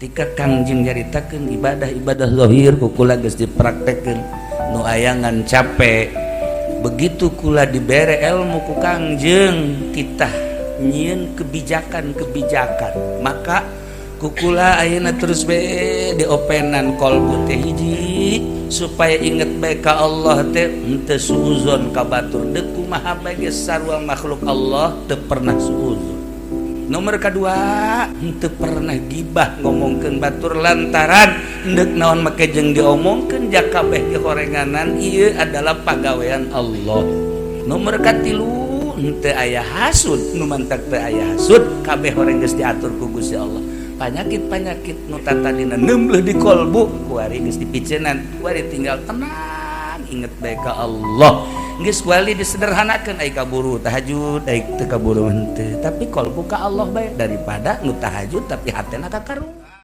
Ketika Kangjeng nyaritakeun ibadah-ibadah zahir ku kula geus dipraktekkeun, nu ayangan capek. Begitu kula dibere ilmu ku Kangjeng, titah nyieun kebijakan-kebijakan, maka ku kula ayeuna terus be diopenan kolbu teh hiji supaya inget bae ka Allah teh, henteu suuzon ka batur. Deuk kumaha bae geus sarua makhluk Allah, teu pernah suuzon. Nomor kedua, henteu pernah gibah, ngomongkeun batur, lantaran endek naon make jeung diomongkeun, ja kabeh dihorenganan, ieu adalah pagawean Allah. Nomor katilu, henteu aya hasud. Nu mantak teu aya hasud, kabeh horeng geus diatur ku Gusti Allah. Panyakit-panyakit nu tatadina nembleh di kolbu kuari geus dipiceunan, kuari tinggal tenang, inget bae ka Allah. Geus wali disederhanakeun, ai kaburu tahajud, ai teu kaburu henteu, tapi kolbu ka Allah bae, daripada nu tahajud tapi hatena ka karunya.